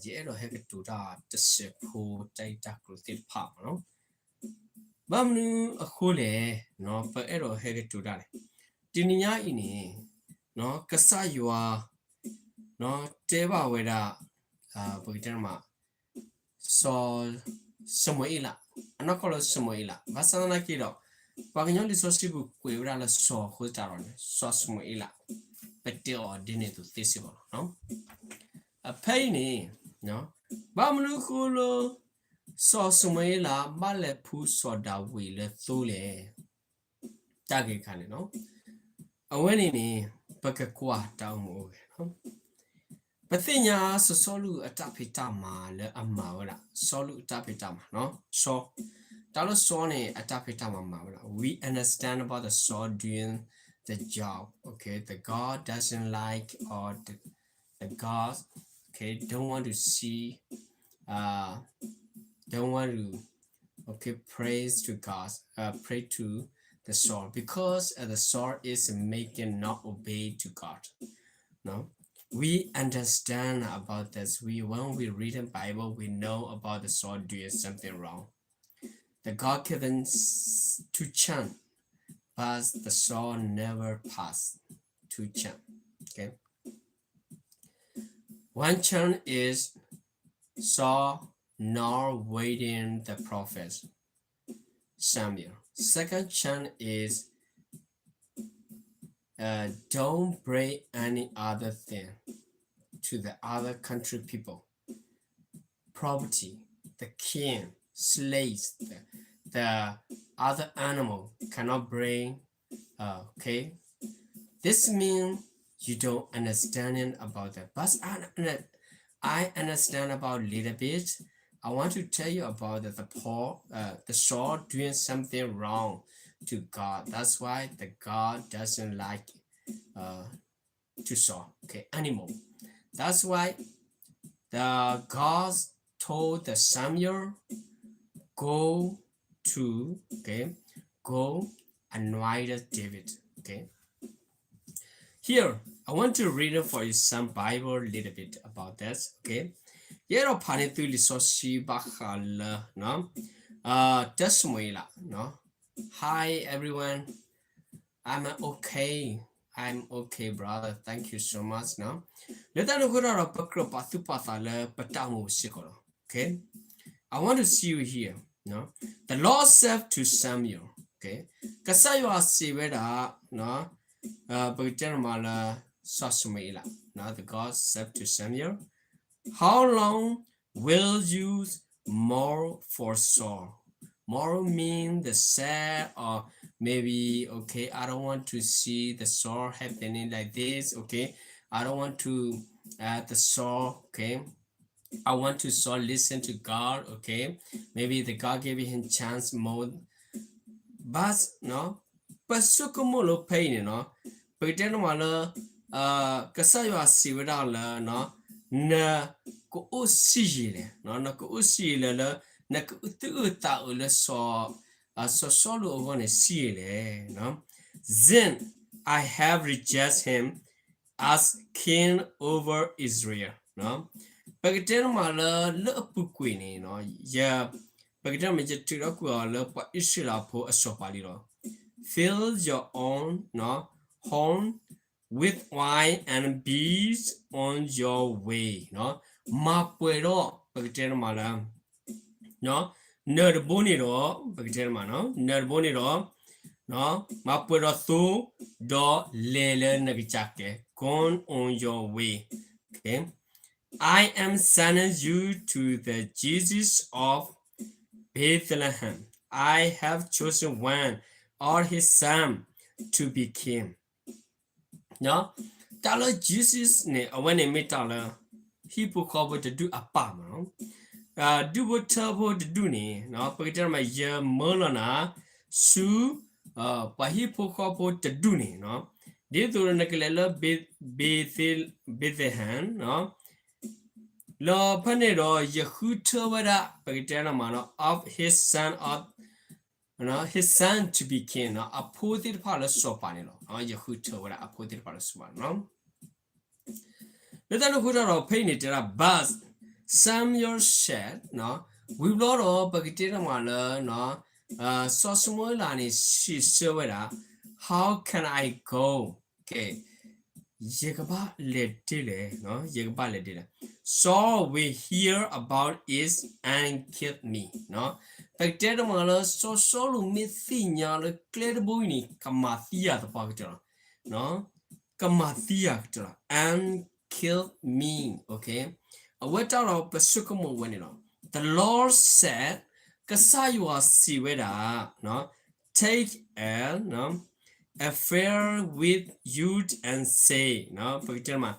ယအဲၣ်ဒိးဟဲကတိၤတၢ်တစဲးဖိတၢ်ဂ့ၢ်တၢ်ကျိၤသ့ၣ်တဖၣ်မ့ၢ်နီၤ. ဘၣ်မနုၤအဃိလဲၣ်, ပအဲၣ်ဒိးဟဲကတိၤတၢ်လဲၣ်. တနံၤညါအံၤန့ၣ် ကစၢ်ယွၤ တဲဘၣ်ဝဲဒၣ် ပကတဲမး စီၤၡမူၤအ့လး, အနီၢ်ကီၢ်လၢၡမူၤအ့လး, ဘၣ်ဆၣ်သနာ်က့ဒီး ပှၤကညီလံာ်စီဆှံပူၤကွဲးဝဲဒၣ်လၢစီၤအဃိသတးဒီးန့ၣ် စီၤၡမူၤအ့လး, ပတဲအီၤဒ်န့ၣ်အသိးသ့စ့ၢ်ကီးလီၤ. အဖဲအံၤန့ၣ် ဘၣ်မနုၤအဃိလၢ စီၤၡမူၤအ့လး ဘၣ်လဲၤဖှူစီၤဒၤဝံးလၢသိလဲၣ်. တၢ်ဂ့ၢ်တခါန့ၣ်လီၤ. အဝဲန့ၣ်န့ၣ် ပကကွၢ်တၢ်အိၣ်မူအိၣ်ဂဲၤလီၤ. ပသ့ၣ်ညါစီၤစီလူးအတၢ်ဖံးတၢ်မၤလၢအမၤဝဲဒၣ်, စီလူးအတၢ်ဖံးတၢ်မၤ, စီၤ, တၢ်လၢစီၤန့ၣ် အတၢ်ဖံးတၢ်မၤမၤဝဲဒၣ်. We understand about the Saul doing the job, okay? The God doesn't like or the, the God, okay, don't want to see, uh, don't want to, okay, praise to God, uh, pray to the Saul because, uh, the Saul is making not obey to God. No, we understand about this. We, when we read the Bible, we know about the Saul doing something wrong. The God given s-, two chance, but the Saul never pass two chance. Okay. One chance is Saul not waiting the prophet Samuel. Second chance is, uh, don't bring any other thing to the other country people. Property, the king, slaves, the, the other animal cannot bring, uh, okay? This means you don't understanding about that. But I, I understand about little bit. I want to tell you about the, the Paul, uh, the Saul doing something wrong to God. That's why the God doesn't like, uh, to Saul, okay, anymore. That's why the God told the Samuel, go to, okay, go anoint David, okay. Here, I want to read for you some Bible little bit about this, okay. ယအဲၣ်ဒိးဖးန့ၢ်သုလံာ်စီဆှံဘၣ်ဃးလၢ တၢၡမူၤအ့လး, Hi everyone, I'm okay. I'm okay, brother. Thank you so much. လၢတၢ်န့ၣ်အဃိဒီး ပကြၢးပာ်သူၣ်ပာ်သးလၢပတၢ်အိၣ်မူစ့ၢ်ကီးလီၤ. Okay. I want to see you here. The Lord said to Samuel. Okay. ကစၢ်ယွၤစံးဝဲဒၣ် ပကတဲမးလၢ စီၤၡမူၤအ့လး, the God said to Samuel, how long will you mourn for Saul? Mourn mean the sad or maybe, okay, I don't want to see the Saul happening like this, okay? I don't want to, uh, the Saul, okay? I want to Saul listen to God, okay? Maybe the God gave him chance more. But, no, ပဆိကမိၣ်လၢဖဲအံၤန့ၣ်နီၤ, ပကတဲန့ၣ်မးလၢ ကစၢ်ယွၤစံးဝဲဒၣ်လၢ နကအိၣ်ဆံးယံာ်လဲၣ်, နကအိၣ်ဆံးယံာ်လဲၣ်လၢ နကသူၣ်အုးသးအုးလၢ စီၤစီလူးအဂီၢ်န့ၣ်ဆံးယံာ်လဲၣ်. Then I have rejected him as king over Israel. ပကတဲန့ၣ်မးလၢ လၢအပူၤကွံာ်န့ၣ် ယ ပကတဲမး ယထုးထီၣ်ကွံာ်အီၤလၢပှၤအံၣ်စရ့လးဖိအစီၤပၤလံလီၤ. Fill your own horn with wine and be on your way. မၤပှဲၤထီၣ် ပကတဲန့ၣ်မးလၢ နၢၤတဘိန့ၣ်ဒီး ပကတဲန့ၣ်မး နၢၤတဘိန့ၣ်ဒီး မၤပှဲၤဒီးသိ ဒီးလဲၤလၢနကစၢ်ကျဲ Go on your way. Okay. I am sending you to the Jesus of Bethlehem. I have chosen one of his son to be king. တၢ်လၢ Jesus န့ၣ် အဝဲန့ၣ်မ့ၢ်တၢ်လၢ ဟံၣ်ဖိဃီဖိတဒူၣ်အပၢ်မး, ဒူၣ်ဖိထၢဖိတဒူၣ်န့ၣ် ပကတဲမး ယမၢလီၤနၤ ဆူ ပှၤဟံၣ်ဖိဃီဖိတဒူၣ်န့ၣ် ဒ်သိးနကလဲၤလၢ Bethlehem လီၤဖဲန့ၣ်ဒီး ယဃုထၢဝဲဒၣ် ပကတဲန့ၣ်မး of his son of his son to be king အဖိသ့ၣ်တဖၣ်လၢစီၤပၤန့ၣ်လီၤ. ယဃုထၢဝဲဒၣ်အဖိသ့ၣ်တဖၣ်လၢစီၤပၤန့ၣ်လီၤ. လၢတၢ်န့ၣ်အဃိဒီး ဖဲအံၤန့ၣ်တဲဒၣ် but Samuel said, ဝံၤဘျီဒီး ပကတဲတမးလၢ စီၤၡမူၤအ့လးန့ၣ် စံးဆၢဝဲဒၣ်, How can I go? ယကဘၣ်လဲၤဒ်လဲၣ်, ယကဘၣ်လဲၤဒ်လဲၣ်. Saul will hear about it and kill me. ပကတဲတမးလၢ စီၤၡီလူးမ့ၢ်သ့ၣ်ညါလၢကျဲတဘိအံၤန့ၣ် ကမၤသံယၤသပှၢ်ကတၢၢ်လီၤ. ကမၤသံယၤကတၢၢ်လီၤ. And kill me. အဝဲတၢ်ဒီးပဆိကမိၣ်ဝဲန့ၣ်လီၤ. The Lord said, ကစၢ်ယွၤစံးဝဲဒၣ်, Take a, a fire with you and say, ပကတဲတမး,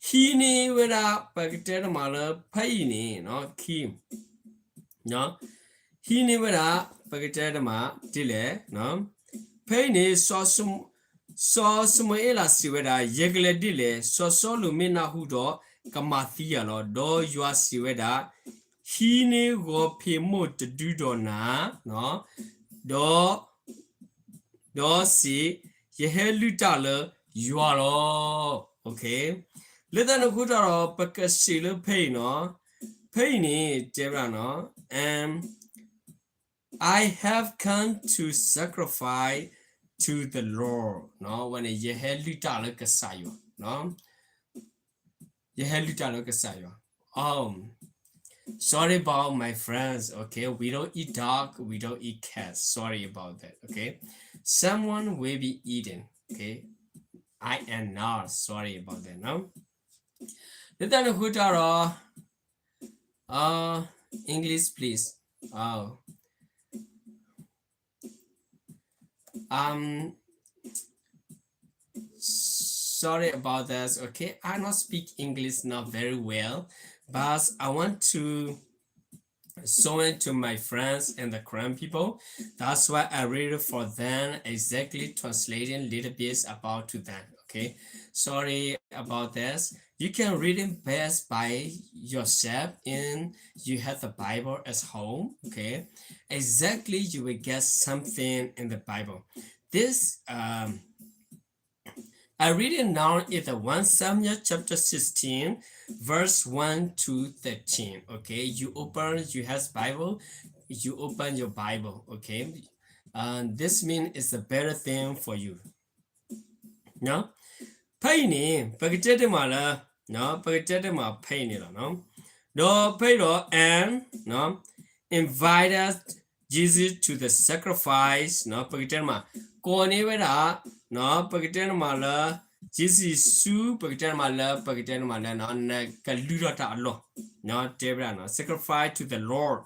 ဟံးန့ၢ်ဝဲဒၣ် ပကတဲတမးလၢဖဲအံၤန့ၣ်, ခံ ဟံးန့ၢ်ဝဲဒၣ် ပကတဲတမးဒ်လဲၣ်, ဖဲအံၤန့ၣ် စီၤၡမူၤအ့လးစံးဝဲဒၣ်, ယကလဲၤဒ်လဲၣ်, စီၤၡီလူးမ့ၢ်နၢ်ဟူဒီး ကမၤသံယၤလီၤ. ဒီးယွၤစံးဝဲဒၣ်, ဟံးန့ၢ်ဂီၤဖံးမိၢ်တဒုဒီးနၤ, ဒီး ဒီးစံး, ယဟဲလုၢ်တၢ်လၢယွၤလီၤ. လၢတၢ်န့ၣ်အဃိတၢ်ဒီး ပကစံးလၢဖဲအံၤနီၤ, ဖဲအံၤန့ၣ် တဲဝဲဒၣ်နီၤ, and I have come to sacrifice to the Lord. ဝဲန့ၣ် ယဟဲလုၢ်တၢ်လၢကစၢ်ယွၤ, ယဟဲလုၢ်တၢ်လၢကစၢ်ယွၤ. Oh, sorry about my friends. Okay, we don't eat dog, we don't eat cats. Sorry about that. Okay, someone will be eating. Okay, I am not sorry about that. No. လၢတၢ်န့ၣ်အဃိတၢ်ဒီး, uh, English, please. Oh. Um, sorry about this, okay? I not speak English not very well, but I want to show it to my friends and the Karen people. That's why I read it for them, exactly translating little bits about to them, okay? Sorry about this. You can read it best by yourself and you have the Bible at home, okay? Exactly, you will get something in the Bible. This, um, I read it now in the First Samuel chapter sixteen, verse one to thirteen. Okay, you open, you have Bible, you open your Bible. Okay, uh, this means it's a better thing for you. ဖဲအံၤန့ၣ် ပကတဲတမးလၢ, ပကတဲတမးဖဲအံၤန့ၣ်လီၤ. ဒီးဖဲအံၤဒီး and invited Jesus to the sacrifice, ပကတဲတမး, ကိးန့ၢ်ဝဲဒၣ်, ပကတဲတမးလၢ Jesus ဆူ ပကတဲတမးလၢ ပကတဲတမးလၢ နကလုၢ်ထီၣ်တၢ်အလီၢ်, တဲဝဲဒၣ် sacrifice to the Lord.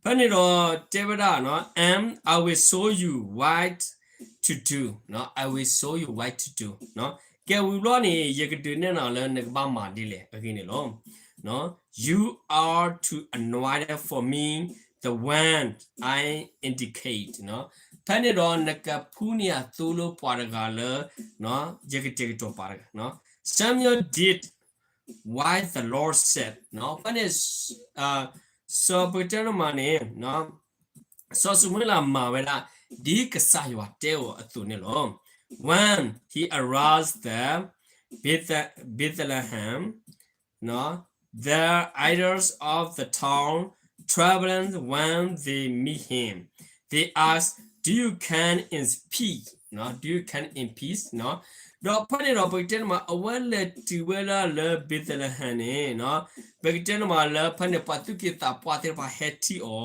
ဖဲန့ၣ်ဒီးတဲဝဲဒၣ်, and I will show you what to do, I will show you what to do. ကဲဝံၤဘျီန့ၣ် ယကဒုးနဲၣ်နၤလၢနကဘၣ်မၤဒ်လဲၣ်အဂ့ၢ်န့ၣ်လီၤ. You are to anoint for me the one I indicate. ဖဲန့ၣ်ဒီးနကဖှူန့ၢ်အသိလၢပှၤတဂၤလၢ ယကတဲာ်ကတီၤပာ်တဂၤ. Samuel did what the Lord said. ဖဲန့ၣ် စီၤပကတဲတမးန့ၣ်, စီၤၡမူၤအ့လးမၤဝဲဒၣ် ဒ်ကစၢ်ယွၤတဲအီၤအသိးန့ၣ်လီၤ. When he arrived at Bethlehem, the elders of the town trembled when they meet him. They asked, Do you come in peace? Do you come in peace? ဒီးဖဲန့ၣ်ဒီး ပကတဲတမး အဝဲလဲၤတုၤဝဲဒၣ်လၢ Bethlehem န့ၣ်, ပကတဲတမးလၢဖဲန့ၣ် ပှၤသူၣ်က့သးပှၢ်သ့ၣ်တဖၣ်ဟဲထံၣ်အီၤ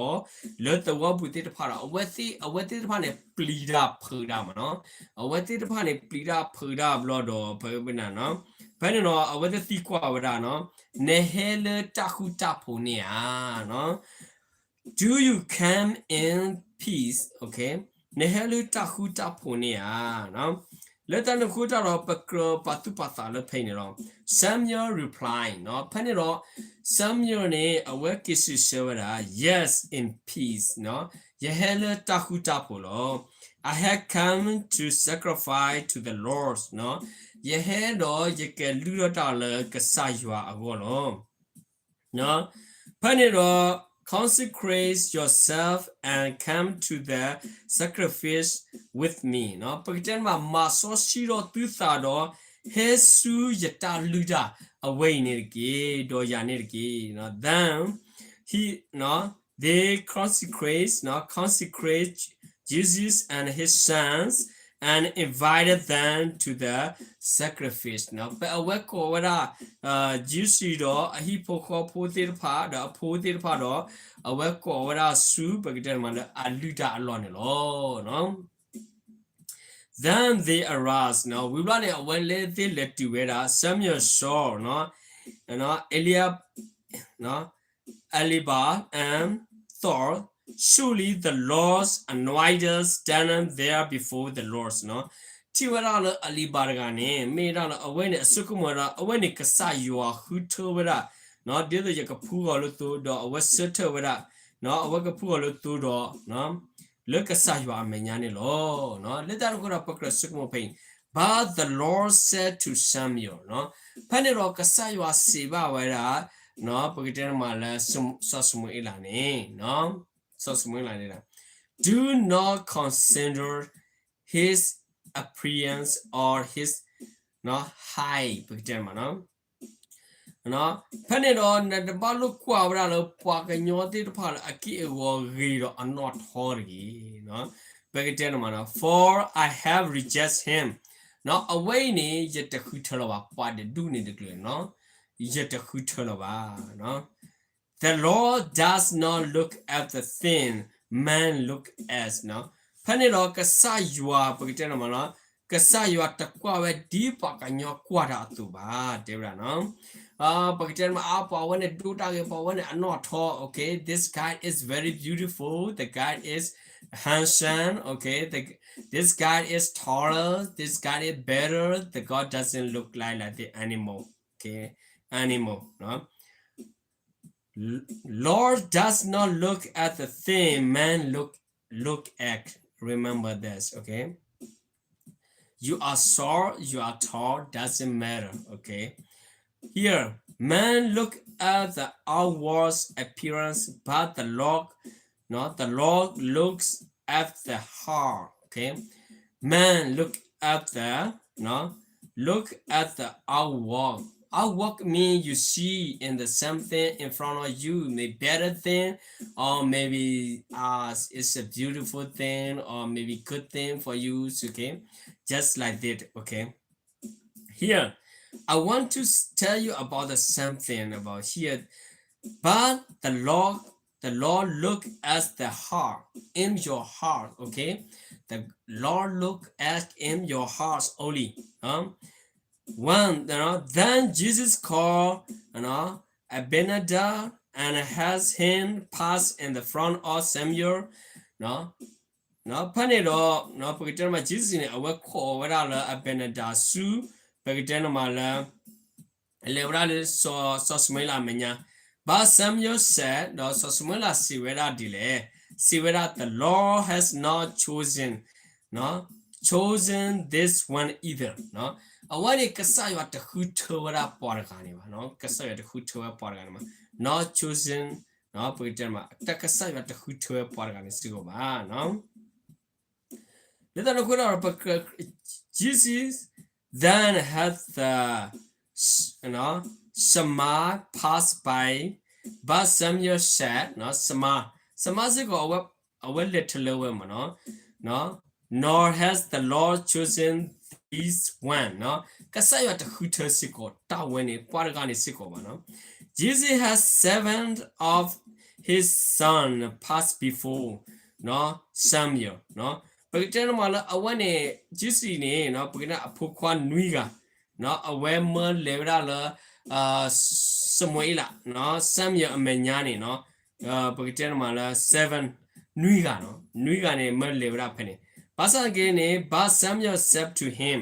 လၢသဝီပူၤသ့ၣ်တဖၣ်ဒီး အဝဲသ့ၣ်တဖၣ်န့ၣ် ပျံၤတၢ်ဖုးတၢ်မးနီၤ, အဝဲသ့ၣ်တဖၣ်န့ၣ် ပျံၤတၢ်ဖုးတၢ်ဘျီဒီး ဖဲန့ၣ်နီၤ, ဖဲန့ၣ်ဒီး အဝဲသ့ၣ်သံကွၢ်ဝဲဒၣ်နီၤ, နဟဲလၢတၢ်ဃူတၢ်ဖိးန့ၣ်ဧါ Do you come in peace? Okay, နဟဲလၢတၢ်ဃူတၢ်ဖိးန့ၣ်ဧါ. လၢတၢ်န့ၣ်အဃိတၢ်ဒီး ပကြၢးပာ်သူၣ်ပာ်သးလၢဖဲအံၤန့ၣ်လီၤ. Samuel replied, ဖဲန့ၣ်ဒီး Samuel န့ၣ် အဝဲက့ၤစံးဆၢဝဲဒၣ်, Yes, in peace, ယဟဲလၢတၢ်ဃူတၢ်ဖိးလီၤ. I have come to sacrifice to the Lord, ယဟဲဒီးယကလုၢ်ထီၣ်တၢ်လၢကစၢ်ယွၤအဂီၢ်လီၤ. ဖဲန့ၣ်ဒီး consecrate yourself and come to the sacrifice with me. ပကတဲတမး မၤစီဆှံဒီးသုသးဒီး ဟဲဆူယတၢ်လုၢ်တၢ်အဝဲအံၤန့ၣ်တက့ၢ်, ဒီးယၤန့ၣ်တက့ၢ်. Then he, they consecrate, consecrate Jesus and his sons and invited them to the sacrifice. ပအဝဲကိးဝဲဒၣ် Jesus ဒီးအဟံၣ်ဖိဃီဖိသ့ၣ်တဖၣ် ဒီးအဖိသ့ၣ်တဖၣ်ဒီး အဝဲကိးဝဲဒၣ်ဆူ ပကတဲမးလၢအလုၢ်တၢ်အလီၢ်န့ၣ်လီၤ. Then they arose, ဝံၤဘျီန့ၣ် အဝဲလဲၤသ့ၣ်လဲၤတုၤဝဲဒၣ် Samuel saw, Eliab, Eliab and thought, Surely the Lord's anointed standeth there before the Lord. ထံၣ်ဝဲဒၣ်လၢအလံၤဘၣ်တဂၤန့ၣ် မ့ၢ်ဒၣ်လၢအဝဲန့ၣ်အဆိကမိၣ်ဝဲဒၣ် အဝဲန့ၣ်ကစၢ်ယွၤဃုထၢဝဲဒၣ်, ဒ်သိးယကဖှူဂီၤလၢသိ ဒီးအဝဲဆၢထၢၣ်ဝဲဒၣ်, အဝဲကဖှူဂီၤလၢသိဒီး လၢကစၢ်ယွၤအမဲာ်ညါန့ၣ်လီၤ. လၢတၢ်န့ၣ်အဃိဒီး ပကြၢးဆိကမိၣ်ဖဲအံၤ, But the Lord said to Samuel, ဖဲန့ၣ်ဒီးကစၢ်ယွၤစံးဘၣ်ဝဲဒၣ် ပကတဲမးလၢ စီၤၡမူၤအ့လးန့ၣ်, စီၤၡမူၤအ့လးန့ၣ်, Do not consider his appearance or his height, ပကတဲမး ဖဲန့ၣ်ဒီး နတဘၣ်လိာ်ကွၢ်ဝဲဒၣ်လၢပှၤကညီသ့ၣ်တဖၣ်လၢအက့ၢ်အဂီၤဂ့ၤဒီးအနီၣ်ထီတဂ့ၤ, ပကတဲန့ၣ်မး For I have rejected him, အဝဲအံၤန့ၣ် ယတဃုထၢလၢၤဘၣ်, ပှၤတဒူၣ်န့ၣ်တကလုာ်, ယတဃုထၢလၢၤဘၣ်. The Lord does not look at the thing man look at, ဖဲန့ၣ်ဒီးကစၢ်ယွၤ ပကတဲန့ၣ်မး ကစၢ်ယွၤတကွၢ်ဝဲဒ်ပှၤကညီကွၢ်တၢ်အသိးဘၣ်, တဲဝဲဒၣ်, ပကတဲန့ၣ်မး ပှၤဝဲန့ၣ်ဒိၣ်တၢ်ဂ့ၤ, ပှၤဝဲန့ၣ်အနီၣ်ထီ, okay, this guy is very beautiful, the guy is handsome, okay, the, this guy is taller, this guy is better, the God doesn't look like, like the animal, okay, animal, Lord does not look at the thing man look, look at. Remember this, okay? You are short, you are tall, doesn't matter, okay? Here, man look at the outward appearance, but the Lord, no, the Lord looks at the heart, okay? Man look at the, no, look at the outward. Outward mean you see in the something in front of you, maybe better thing, or maybe uh, it's a beautiful thing, or maybe good thing for you, okay? Just like that, okay? Here, I want to s- tell you about the something about here. But the Lord, the Lord look at the heart, in your heart, okay? The Lord look at in your heart only. Huh? One, you know, then Jesus called, you know, Abinadab and has him pass in the front of Samuel, you know, ဖဲန့ၣ်ဒီး ပကတဲန့ၣ်မး Jesus န့ၣ် အဝဲခိးဝဲဒၣ်လၢ Abinadab ဆူ ပကတဲန့ၣ်မးလၢ လဲၤဝဲဒၣ်လၢ စီၤၡမူၤအ့လးအမဲာ်ညါ, But Samuel said, ဒီးစီၤၡမူၤအ့လးစံးဝဲဒၣ်ဒ်လဲၣ်, စံးဝဲဒၣ် The Lord has not chosen, chosen this one either. အဝဲန့ၣ် ကစၢ်ယွၤတဃုထၢဝဲဒၣ်ပှၤတဂၤန့ၣ်ဘၣ်, ကစၢ်ယွၤတဃုထၢဝဲပှၤတဂၤန့ၣ်ဘၣ်, not chosen, ပကတဲန့ၣ်မး ကစၢ်ယွၤတဃုထၢဝဲပှၤတဂၤန့ၣ်စ့ၢ်ကီးဘၣ်. လၢတၢ်န့ၣ်အဃိဒီး ပကြၢး Jesus then had the, you know, shaman pass by, but Samuel said, shaman, shaman စ့ၢ်ကီး အဝဲလဲၤထလၢဝဲမးနီၤ, nor has the Lord chosen this one, ကစၢ်ယွၤတဃုထၢစ့ၢ်ကီး တၢ်ဝဲန့ၣ် ပှၤတဂၤန့ၣ်စ့ၢ်ကီးဘၣ်နီၤ. Jesus has seven of his son pass before, Samuel, ပကတဲန့ၣ်မးလၢအဝဲန့ၣ် Jesus န့ၣ် ပကတဲအဖိခွါနွံဂၤ အဝဲမၢလဲၤဝဲဒၣ်လၢ ၡမူၤအ့လး Samuel အမဲာ်ညါန့ၣ် ပကတဲန့ၣ်မးလၢ seven နွံဂၤနီၤ, နွံဂၤန့ၣ် မၢလဲၤဝဲဒၣ်ဖဲန့ၣ်, ဘၣ်ဆၣ်သနာ်က့န့ၣ် but Samuel said to him,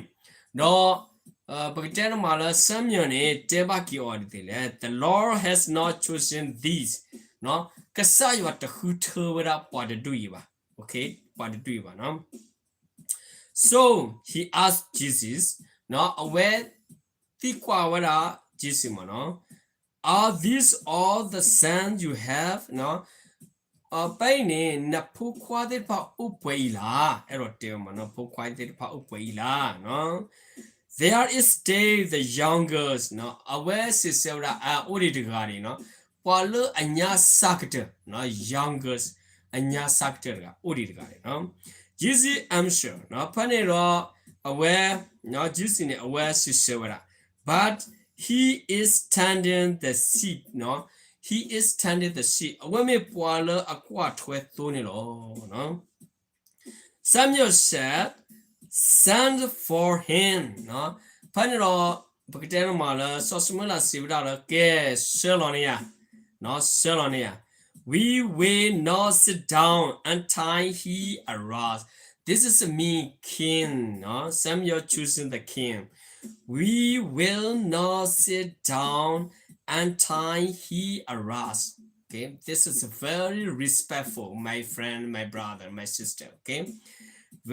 ဒီး ပကတဲန့ၣ်မးလၢ Samuel န့ၣ် တဲဘၣ်က့ၤအီၤဒ်လဲၣ်, the Lord has not chosen these, ကစၢ်ယွၤတဃုထၢဝဲဒၣ်ပှၤတဒူၣ်အံၤဘၣ်, ပှၤတဒူၣ်အံၤဘၣ်နီၤ. So he asked Jesus, အဝဲသံကွၢ်ဝဲဒၣ် Jesus မးနီၤ, Are these all the sons you have? ဖဲအံၤန့ၣ် နဖိခွါသ့ၣ်တဖၣ်အိၣ်ပှဲၤအံၤလၢ်, အဲၣ်ဒိးတဲဝဲမးနီၤ, ဖိခွါသ့ၣ်တဖၣ်အိၣ်ပှဲၤအံၤလၢ်. There is still the youngest နီၤ, အဝဲစံးဆၢဝဲဒၣ် အအိၣ်ဒံးတဂၤန့ၣ်နီၤ, ပှၤလၢအညါစၢ်ကတၢၢ်နီၤ, youngest အညါစၢ်ကတၢၢ်တဂၤ အိၣ်ဒံးတဂၤန့ၣ်နီၤ. Jesus answered နီၤ, ဖဲန့ၣ်ဒီး အဝဲ Jesus န့ၣ် အဝဲစံးဆၢဝဲဒၣ် but he is tending the sheep နီၤ, he is tending the sheep အဝဲမ့ၢ်ပှၤလၢအကွၢ်ထွဲသိန့ၣ်လီၤ. Samuel said, send for him နီၤ, ဖဲန့ၣ်ဒီး ပကတဲန့ၣ်မးလၢ စီၤၡမူၤအ့လးစံးဝဲဒၣ်လၢ ကဲ ဆှၢလီၤန့ၢ်ယၤ, နီၤ, ဆှၢလီၤန့ၢ်ယၤ We will not sit down until he arrives. This is me, king, နီၤ, Samuel choosing the king. We will not sit down until he arrives. Okay, this is very respectful, my friend, my brother, my sister. Okay,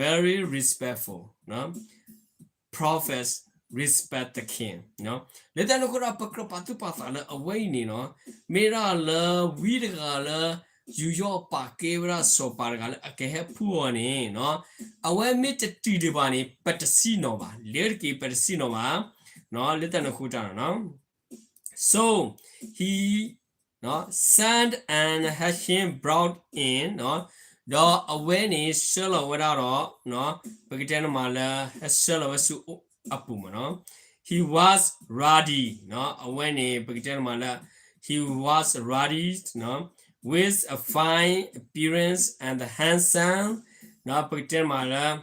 very respectful. No? Prophets respect the king. လၢတၢ်န့ၣ်အဃိဒီး ပကြၢးပာ်သူၣ်ပာ်သးလၢအဝဲအံၤန့ၣ်နီၤ, မ့ၢ်ဒၣ်လၢဝံတဂၤလၢ ယူးယီၣ်ပာ်ကဲဝဲဒၣ်စီၤပၤတဂၤလၢအကဟဲဖှူအီၤန့ၣ်နီၤ, အဝဲမ့ၢ်တတုၤဒံးဘၣ်န့ၣ် ပတစံၣ်နီၤဘၣ်, လၢတက့ၤ ပတစံၣ်နီၤဘၣ်. လၢတၢ်န့ၣ်အဃိတၢ်နီၤ So he sent and had him brought in, ဒီးအဝဲန့ၣ်ဆှၢလီၤဝဲဒၣ်ဒီး ပကတဲန့ၣ်မးလၢ ဟဲဆှၢလီၤဝဲဆူအပူၤမးနီၤ. He was ruddy, အဝဲန့ၣ် ပကတဲန့ၣ်မးလၢ he was ruddy with a fine appearance and handsome, ပကတဲန့ၣ်မးလၢ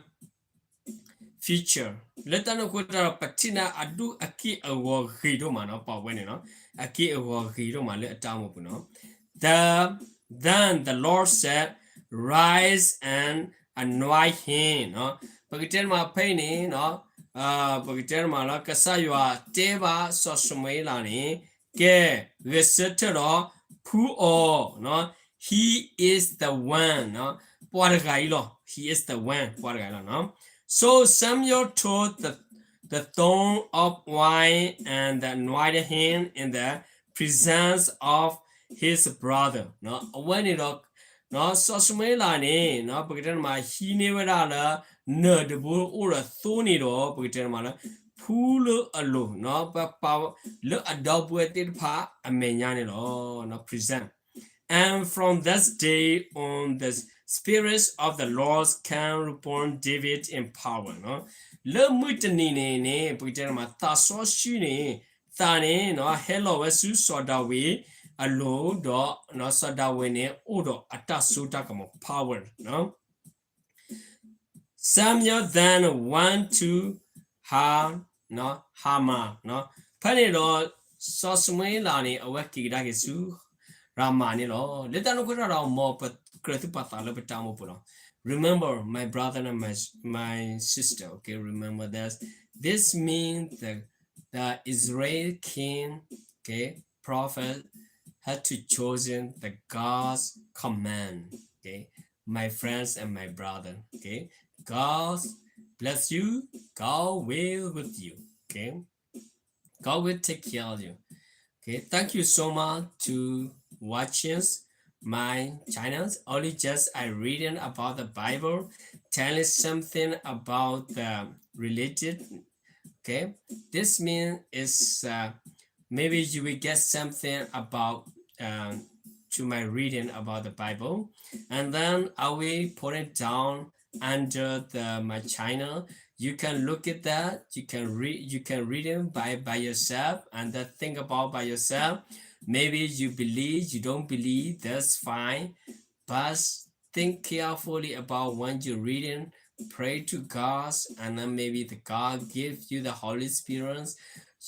feature လၢတၢ်န့ၣ်အဃိတၢ်ဒီး ပထံၣ်န့ၢ်အဒိၣ်အက့ၢ်အဂီၤဂ့ၤဒိၣ်မးနီၤ, ပှၤဝဲန့ၣ်နီၤ, အက့ၢ်အဂီၤဂ့ၤဒိၣ်မးလၢအတၢ်အိၣ်မူပူၤနီၤ. The, then the Lord said, rise and anoint him, ပကတဲန့ၣ်မးဖဲအံၤန့ၣ် ပကတဲန့ၣ်မးလၢ ကစၢ်ယွၤတဲဘၣ်စီၤၡမူၤအ့လးန့ၣ်, ကဲ, ဂဲၤဆၢထၢၣ်ဒီး ဖှူအီၤ, he is the one, ပှၤတဂၤအံၤလီၤ, he is the one, ပှၤတဂၤအံၤလီၤ. So Samuel took the, the thong of oil and anointed him in the presence of his brother, အဝဲန့ၣ်ဒီး စီၤၡမူၤအ့လးန့ၣ် ပကတဲန့ၣ်မး ဟံးန့ၢ်ဝဲဒၣ်လၢ နၢၤတဘိအိၣ်ဒီးသိန့ၣ်ဒီး ပကတဲန့ၣ်မးလၢ ဖှူလၢအလိၤ ပပာ်လၢအဒီပုၢ်ဝဲၢ်သ့ၣ်တဖၣ်အမဲာ်ညါန့ၣ်လီၤ. Present. And from that day on the Spirit of the Lord came upon David in power, လၢမုၢ်တနံၤန့ၣ်န့ၣ် ပကတဲန့ၣ်မး သးစီဆှံန့ၣ် သးန့ၣ် ဟဲလီၤဝဲဆူစီၤဒၤဝံးအလိၤဒီး စီၤဒၤဝံးန့ၣ် အိၣ်ဒီးအတၢ်စိတၢ်ကမီၤ power. Samuel then went to Har, Ramah, ဖဲန့ၣ်ဒီး စီၤၡမူၤအ့လးန့ၣ် အဝဲက့ၤကဒါက့ၤဆူ ရၤမၤန့ၣ်လီၤ. လၢတၢ်န့ၣ်အဃိတၢ်ဒီး မ်ပကြၢးသုပာ်သးလၢပတၢ်အိၣ်မူပူၤလီၤ. Remember, my brother and my, my sister, okay, remember this. This means the, the Israel king, okay, prophet had to chosen the God's command, okay, my friends and my brother, okay. God bless you. God will with you, okay. God will take care of you. Okay, thank you so much to watching my channels. Only just I reading about the Bible, telling something about the religion. Okay, this means is, uh, maybe you will get something about, um, to my reading about the Bible, and then I will put it down under the my channel. You can look at that. You can read. You can read it by by yourself and then think about by yourself. Maybe you believe, you don't believe. That's fine, but think carefully about when you're reading. Pray to God, and then maybe the God give you the Holy Spirit.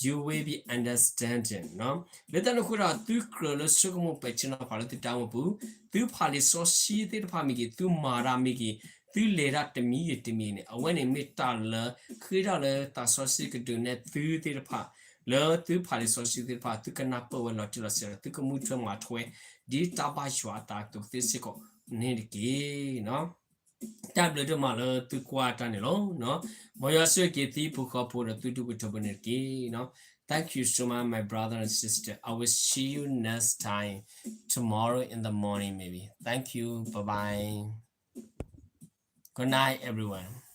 You will be understanding, လၢတၢ်န့ၣ်အဃိဒီး သုကြၢးလၢဆိကမိၣ်ပဲာ်ထံနီၤဖးလၢသုတၢ်အိၣ်မူပူၤ, သုဖးလံာ်စီဆှံသ့ၣ်တဖၣ်မ့ၢ်ဂ့ၤ, သုမၤတၢ်မ့ၢ်ဂ့ၤ, သုလဲၤတၢ်တမံၤဂ့ၤတမံၤန့ၣ် အဝဲန့ၣ်မ့ၢ်တၢ်လၢ ဃ့တၢ်လၢသးစီဆှံကဒုးနဲၣ်သုသ့ၣ်တဖၣ်, လၢသုဖးလံာ်စီဆှံသ့ၣ်တဖၣ် သုကနၢ်ပၢၢ်ဝဲလီၤတံၢ်လီၤဆဲးဒီး သုကမူထွဲမၤထွဲ ဒ်တၢ်ဘၣ်ယွၤအသးအသိးသ့စ့ၢ်ကီးန့ၣ်တက့ၢ်. တၢ်ဘျုးဒိၣ်မးလၢသုကွၢ်တၢ်န့ၣ်လီၤ. မ်ယွၤဆိၣ်ဂ့ၤက့ၤသုဟံၣ်ဖိဃီဖိဒီးသုဒူၣ်ဖိထၢဖိန့ၣ်တက့ၢ်. Thank you so much, my brother and sister. I will see you next time, tomorrow in the morning, maybe. Thank you. Bye bye. Good night, everyone.